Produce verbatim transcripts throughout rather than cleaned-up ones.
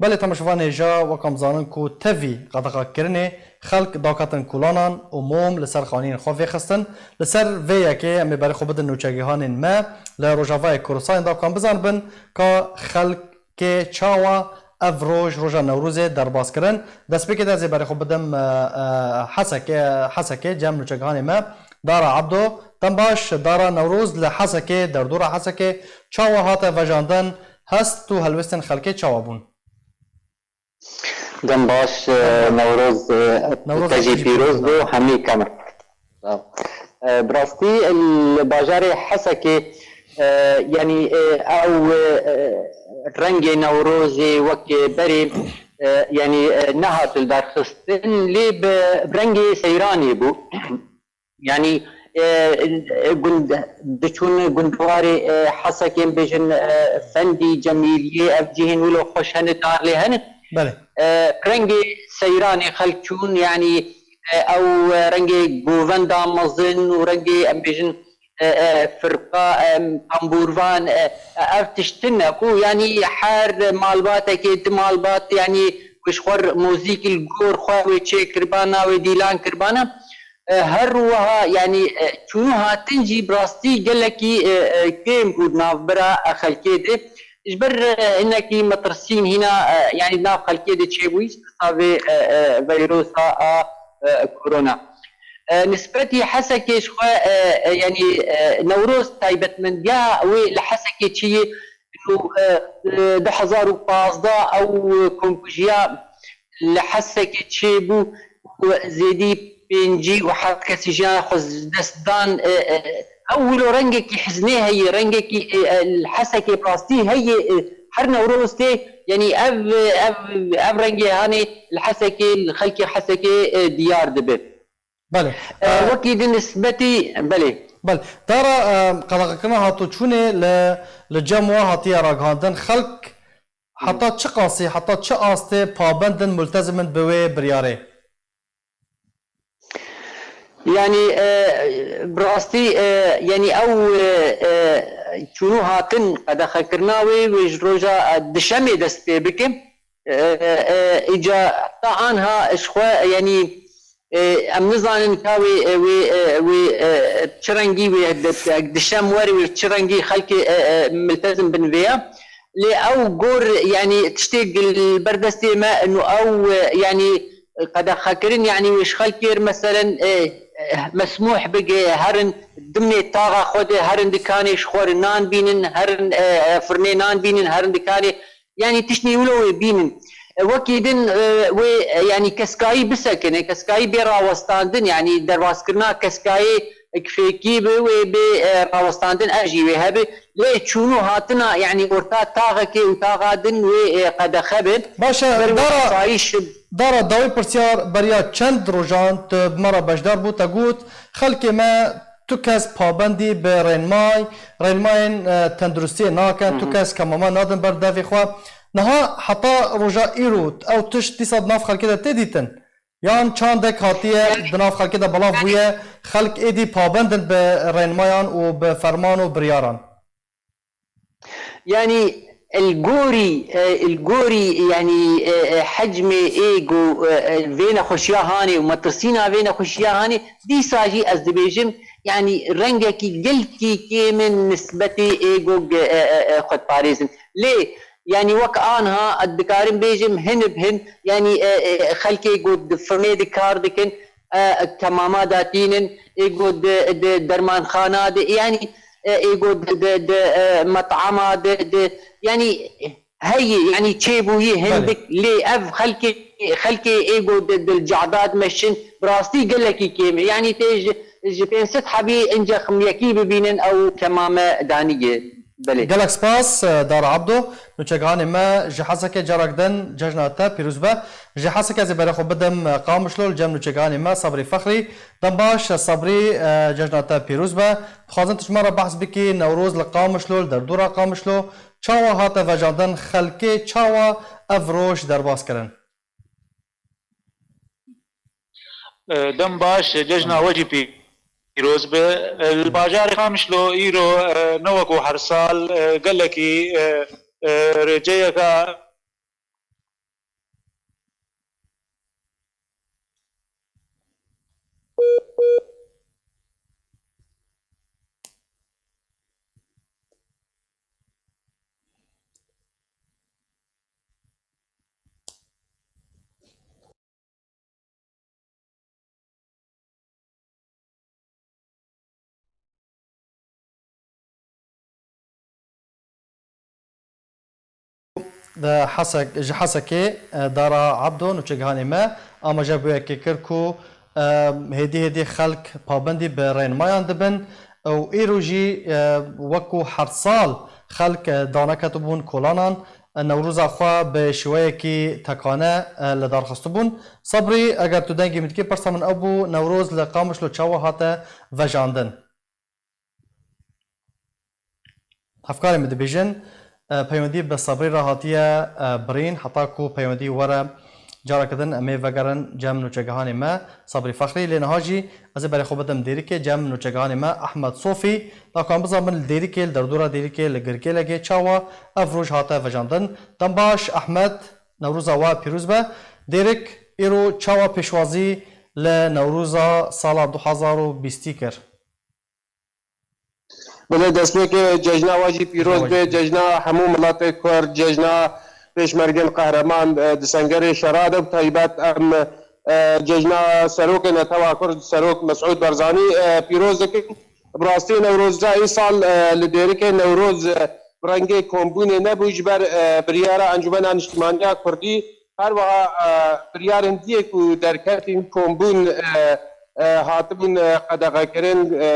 Belê temaşevanê ja wek em zanin ku tevî qedexekirinê xelk daketin kolanan û mom li ser xaniyên xwe vêxistin. Li ser vê yekê em ê berê xwe bidin nûçegihanên me li Rojavayê Kurdistanê da ku em bizanibin ka xelkê çawa ev roj, roja Newrozê derbas kirin. Destpêkê de ez ê berê xwe bidim, e, e, Hesekê, Hesekê cem nûçegihanê me. Dara Ebdo, dem baş, Dara Newroz li Hesekê, derdora Hesekê çawa hate vejandin, hest û helwestên xelkê çawa bûn? Dem baş, e, Newroz, e, Newroz te jî pîroz bû, hemî kamil. Sağ ol. E, bi rastî li bajarê Hesekê, e, yanî, e, ew, e, rengê Newrozê wek berê, e, yanî, e, nehat li dar xistin, lê bi rengê seyranê bû. Yanî, e, e, gund-, diçûn gundewarê, e, Hesekê, em bêjin, e, Fendî, Cemîliyê, ev cihên wilo xweş hene, dar lê hene. Belê. E, rengê seyranê xelk çûn, yanî, e, ew, e, rengê govenda mezin û rengê, em bêjin, e, e, firqa, e, tembûrvan, e, e, ev tiştin e ku, yanî, her malbatekê, di malbat, yanî, wê ji xwe muzîk li gor xwe wê çêkiribana, wê dîlan kiribana. E, her wiha, yanî, e, çûn û hatin jî bi rastî gelekî, e, e, kêm bû di navbera, e, xelkê de. Ji ber, e, hinekî metirsîn hîna, e, yanî di nav xelkê de çêbûyî, ji tirsa vê, e, e, veyrosa a, e, korona. E, nisbetî Hesekê ji xwe, e, e, yanî, e, Newroz taybetmendiya wê li Hesekê çi ye? Û, e, e, du hezar û pazdeh ew komkujiya li Hesekê çêbû û zêdî pêncî û heft kesî jiyana xwe ji dest dan. E, e, ew wilo rengekî hiznê heye, rengekî, e, e, li Hesekê bi rastî heye, e, her Newroz tê, yanî ev, ev, ev rengê hanê li Hesekê, li xelkê Hesekê, e, diyar dibe. Belê. E, E, wekî din nisbetî, belê. Belê. Dara, e, qedexekirina hatoçûnê li, li cem we hatiye ragihandin. Xelk heta çi qasî, heta çi astê pabend in, multezim in bi wê biryarê? Yanî, e, bi rastî, e, yanî ew, e, e, çûn û hatin qedexekirina wê, wê ji roja, e, dişemê dest pê bike. E, e, îca heta anha ji xwe, yanî, e, em nizanin ka wê, e, wê, e, wê, e, çi rengî wê, e, dişem were wê çi rengî xelkê, e, e, miltezim bin vê ya. Lê ew gor, yanî tiştê li ber destê me, û ew, e, yanî qedexekirin, yanî wê ji xelkê re meselen, e, e, mesmûh bike, herin dimê taxa xwe de, herin dikanê ji xwe re nan bînin, herin, e, e, firnê nan bînin, herin dikanê Yanî tiştê wilo wê bînin. E, wekî din, e, wê, e, yanî keskayî bisekine, keskayî bê rawestandin, yanî derbaskirina keskayê kifêkî bi wê bê, e, rawestandin, ev jî wê hebe. Lê çûn û hatina, yanî orta taxekê û taxa din wê, e, qedexe be. Baş e, Ber wê dara, asayîş dara dawî pirsyar beriya çend rojan tu bi me re beşdar bû, te got, xelkê me tu kes pabendî bi rênmay, rênmayên, e, tenduristiyê nakin, tu Hı hı. kes kemama nadin ber devê xwe. Niha heta roja îro ew tişt dîsa di nav xelkê de tê dîtin? Yan çandek hatiye Yani, di nav xelkê de belav yani, bûye, xelk êdî pabend in bi rênmayan û bi ferman û biryaran? Yanî, li gorî, e, li gorî, yanî, e, e, hecmê ê ku, e, e, vê nexweşiya hanê û metirsîna vê nexweşiya hanê, dîsa jî ez dibêjim, yanî, rengekî gelkî kêm in nisbetê ê ku, e, e, e, xwedparêz in. Lê, yanî, wek anha dikarim bêjim, hin bi hin, yanî, e, e, xelkê ku di firmê de kar dikin, e, kemama datînin, ê ku di, di dermanxana de, yanî, e, ê ku di, di, di, e, metama de, di, yanî heye, yanî çêbûyî Belê. hindik, lê ev xelkê, xelkê ê ku di, di cada dimeşin, bi rastî gelekî kêm e. Yanî tê ji, ji pênc sed hebî ince ximyekî bibînin ew kemame danî ye. Belê. Gelek spas, e, Dara Abdo. Nûçegihanê me ji Hesekê carek din cejna te pîroz be. Ji Hesekê ez ê berê xwe bidim, e, Qamişlo li cem nûçegihanê me Sabrî Fexrî. Dem baş, e, Sabrî, e, cejna te pîroz be. Dixwazin tu ji me re behs bikî, Newroz li Qamişlo, li derdora Qamişlo, çawa hate vejandin, xelkê çawa ev roj derbas kirin? E, dem baş, cejna we jî pîroz be. E, li bajarê Qamişlo îro, e, ne wek her sal, e, gelekî, e, e, rêceyeka Di Hesek, ji Hesekê, e, Dara Ebdo nûçegihanê me amaje bi wê yekê kir ku, e, hêdî hêdî xelk pabendî bi rênmayan dibin û îro jî, e, wekû her sal xelk, e, daneketibûn kolanan, e, Newroza xwe bi şêweyekî tekane, e, li dar xistibûn. Sebrî, eger tu dengê min dikî, pirsa min ew bû, Newroz li Qamişlo çawa hate vejandin? Hevkarê min dibêjin, e, peywendî bi Sebrî re hatiye, e, birîn, heta ku peywendî were careke din em ê vegerin cem nûçegihanê me Sebrî Fexrî. Lê niha jî ez ê berê xwe bidim Dêrikê cem nûçegihanê me Ehmed Sofî, da ku em bizanbin li Dêrikê, li derdora Dêrikê, li Girkêlegê çawa ev roj hate vejandin. Dem baş Ehmed, Newroza we pîroz be. Dêrik, îro çawa pêşwazî li Newroza sala du hezar û bîstî kir? Belê, destpêkê cejna we jî pîroz be, cejna hemû miletê Kurd, cejna pêşmergên qehreman, e, di sengerê şera de, bi taybet em, e, cejna serokê netewa Kurd, Serok Mesûd Barzanî, e, pîroz dikin. Bi rastî Newroza îsal, e, li Dêrikê Newroz, e, bi rengê kombûnê nebû, ji ber, e, biryara Encûmena Niştimaniya Kurdî, her wiha, e, biryarên diyê ku derketîn kombûn, e, e, hatibûn, e, qedexekirin, e,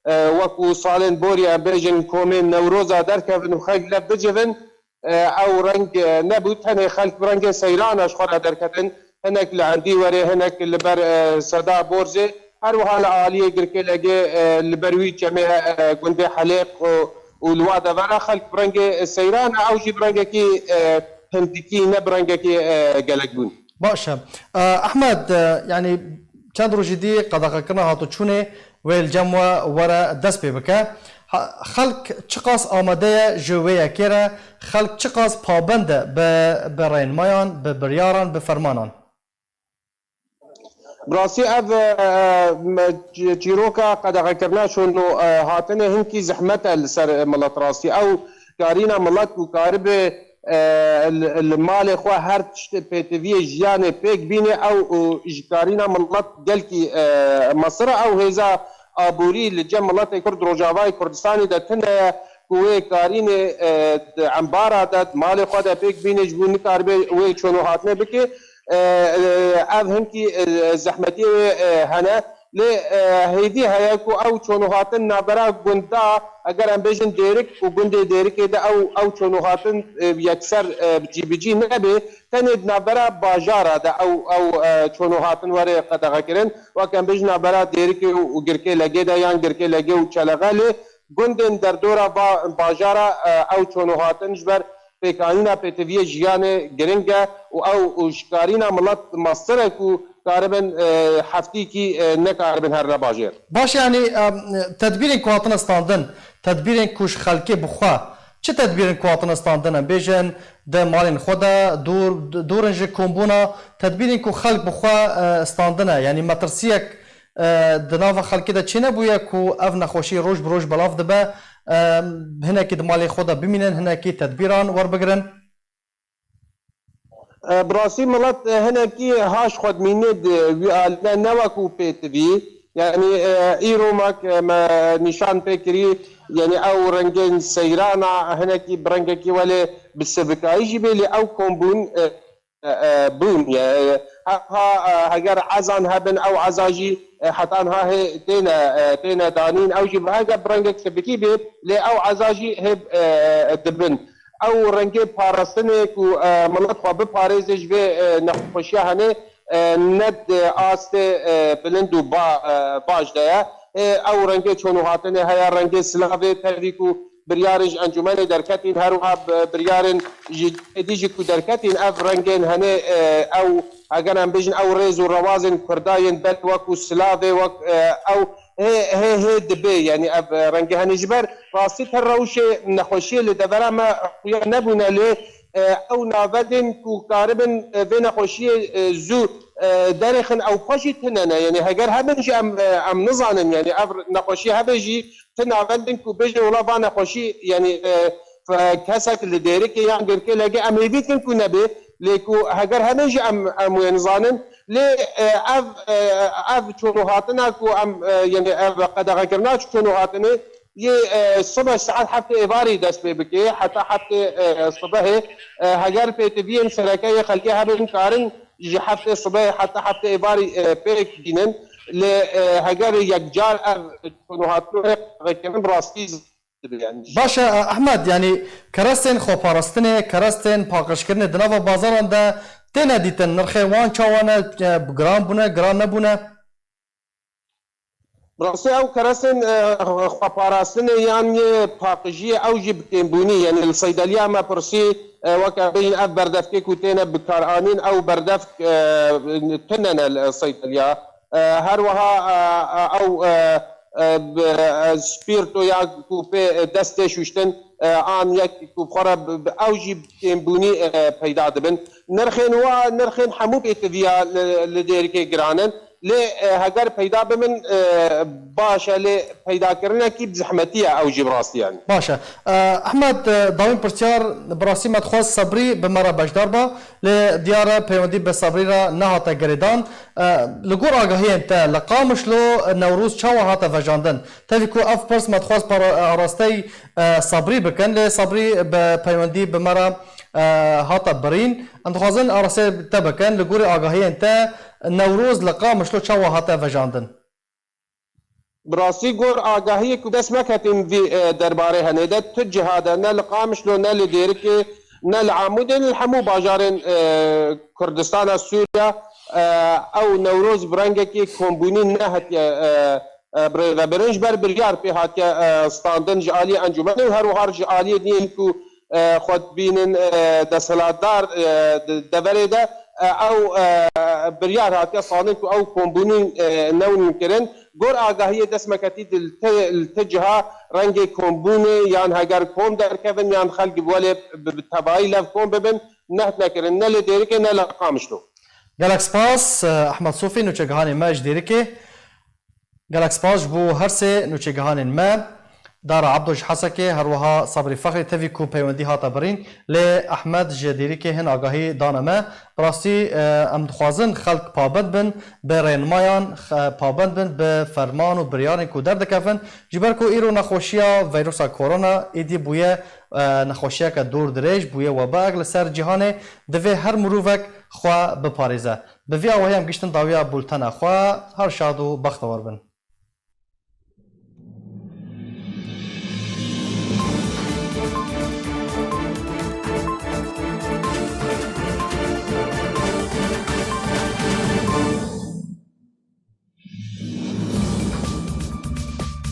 e, wekû salên borî em bêjin komên Newroza derkevin û xelk lev bicivin, e, ew reng, e, nebû, tenê xelk bi rengê seyrana ji xwe re derketin, hinek li Endî Werê, hinek li ber, e, Seda Borzê, her wiha li aliyê Girkêlegê, e, li ber wî çemê, e, gundê Helêq û, û li wa devera xelk bi rengê seyrana, ew jî bi rengekî, e, hindikî, ne bi rengekî, e, gelek bûn. Baş e. E, Ehmed, e, yanî çend rojî dî qedexekirina hatoçûnê wê li cem we were dest pê bike. Ha, xelk çiqas amade ye ji wê yekê re? Xelk çiqas pabend e bi, bi rênmayan, bi biryaran, bi fermanan? Bi rastî ev, e, me, çî-, çîroka qedexekirina şûn û, e, hatinê hinkî zehmet e li ser milet rastî. Ew karîna milet ku karibe, e, li, li malê xwe her tiştê pêtiviyê jiyanê pêk bîne, ew, û ji karîna milet gelkî, e, mestir e. Ew hêza aborî li cem miletê Kurd Rojavayê Kurdistanê de tune ye ku wê karînê, e, di embara de, di malê xwe de pêk bîne, ji bo nikaribe wê çûn û hatinê bike. E, e, ev hinkî, e, zehmetiyê wê, e, hene. Lê, e, hêvî heye ku ew çûn û hatin navbera gunda, eger em bêjin Dêrik û gundê Dêrikê de ew, ew çûn û hatin, e, yekser, e, cî bi cî nebe, tenê di navbera bajara de ew, ew, e, çûn û hatin were qedexekirin. Wek em bêjin navbera Dêrikê û, û Girkêlegê de yan Girkêlegê û Çelexe, lê gundên derdora ba-, bajara, e, ew çûn û hatin ji ber pêkanîna pêtiviyê jiyanê giring e û ew û ji karîna milet mestir e ku karibin, e, heftîkî, e, nekaribin herine bajêr. Baş, yanî, em, tedbîrên ku hatine standin, tedbîrên ku ji xelkê bi xwe, çi tedbîrên ku hatine standin, em bêjin di malên xwe de dûr, dûr in ji kombûna, tedbîrên ku xelk bi xwe, e, standine, yanî metirsiyek, e, di nava xelkê de çênebûye ku ev nexweşî roj bi roj belav dibe, e, hinekî di malê xwe de bimînin, hinekî tedbîran werbigirin? E, bi rastî milet, e, hinekî haş xwe dimîne di wî alî de, ne wekû pêtivî. Yanî, e, îro me, e, me nîşan pê kirî, yanî ew rengên seyrana hinekî bi rengekî welê bi sivikayî jî bê, lê ew kombûn, e, e, e, bûn. E, ha, ha, e, heger ezan hebin, ew eza jî, e, heta niha hê têne, e, têne danîn. Ew jî bi heger bi rengek sivikî bê, lê ew eza jî hê, e, e, dibin. Ew rengê parastinê ku, e, milet xwe biparêze ji vê, e, nexweşiya hene, e, ne di astê, e, bilind û ba-, e, baş de ye. E, ew rengê çûn û hatinê heye, rengê silavê, tevî ku biryarên ji encûmenê derketîn, her wiha bi-, biryarên ji êdî jî ku derketîn, ev rengên hene, e, ew, eger em bêjin, ew rêz û rewazên Kurda yên ber wek û silavê, wek, e, ew hê, hê, hê dibe, yanî ev, e, rengê hene. Ji ber rastî ti rewşê nexweşiyê li devera me xuya nebûne, lê, e, ew navendên ku karibin, e, vê nexweşiyê, e, zû, e, derêxin, ew xwe jî tune ne. Yanî heger hebin jî em, e, em nizanin, yanî ev nexweşî hebe jî ti navendên ku bêjin wela va nexweşî, yanî, e, fe-, kesek li Dêrikê yan Girkêlegê em hêvî dikin ku nebe, lê ku heger hebe jî em, em wê nizanin. Lê, e, ev, e, ev çûn û hatina ku em, e, yanî ev qedexekirina çûn û hatinê, yê, e, sibe saet heftê êvarî dest pê bike, heta heftê, e, sibehê, e, heger pêtiviyên sereke yê xelkê hebin, karin ji heftê sibehê heta heftê êvarî, e, pêk bînin. Lê, e, heger yekcar ev çûn û hatin vekirin, rastî dibe, yanî. Baş e, Ehmed, yanî kerestên xweparastinê, kerestên paqijkirinê di nava bazaran de têne dîtin. Nirxê wan çawa ne? E, giran bûne, giran nebûne? Bi rastî ew kerestên, e, xweparastinê yan yê paqijiyê ew jî bi kêmbûnî, yanî li seydeliya me pirsî, e, weke bêjin ev berdevkê ku têne bikaranîn, ew berdevk, e, tune ne li seydeliya. E, her wiha, e, e, ew, e, e, bi, e, spîrto ya ku pê dest tê şûştin, e, an yek ku bi xwe re bi, bi ew jî bi kêmbûnî, e, peyda dibin. Nirxên wa, nirxên hemû pêtiviya li, li Dêrikê giran in. Lê, e, heger peyda bibin, e, baş e, lê peydakirinekî bi zehmetî ye ew jî bi rastî, yanî. Baş e. E, Ehmed, e, dawîn pirsiyar, bi rastî me dixwest Sebrî bi me re beşdar ba, lê diyar e peywendî bi Sebrî re nehate girêdan. E, li gor agahiyên te, li Qamişlo Newroz çawa hate vejandin? Tevî ku ev pirs me dixwest para-, arastey, e, Sebrî bikin, lê Sebrî bi peywendî bi me re, e, hate birîn. Em dixwazin arasteyê te bikin, li gorî agahiyên te, Newroz li Qamişlo çawa hate vejandin? Bi rastî gor agahiyê ku dest me ketîn vî, e, derbarê henê de, tu ciha de, ne li Qamişlo, ne li Dêrikê, ne li Amûdê, li hemû bajarên, e, Kurdistana Sûriya, e, ew Newroz bi rengekî kombûnî nehatiye, e, e, birêvebirin. Ji ber biryar pê hatiye, e, standin ji aliyê encûmenê û her wiha ji aliyê diyên ku, e, xwe dibînin, e, desthilatdar, e, di deverê de, e, ew, e, biryar hatiye standin ku ew kombûnî, e, newnin kirin. Gor agahiyê dest me ketî di li ti, li ti ciha rengê kombûnê yan heger kom derkevin yan xelk bi welê bi, bi tevayî lev kom bibin, nehatine kirin, ne li Dêrikê ne li Qamişlo. Gelek spas, eh, Ehmed Sofî, nûçegihanê me ji Dêrikê. Gelek spas ji bo her sê nûçegihanên me. Dara Ebdo ji Hesekê, her wiha Sabrî Fexrî, tevî ku peywendî hate birîn, lê Ehmed ji Dêrikê hin agahî dane me. Bi rastî, eh, em dixwazin xelk pabend bin bi rênimayan, xe-, pabend bin bi ferman û biryarên ku derdikevin, ji ber ku îro nexweşiya veyrusa korona êdî bûye, eh, nexweşiyeke dor dirêj, bûye webayek li ser cîhanê, divê her mirovek xwe biparêze. Bi vî awahî em giştin dawiya bultena xwe, her şad û bextewar bin.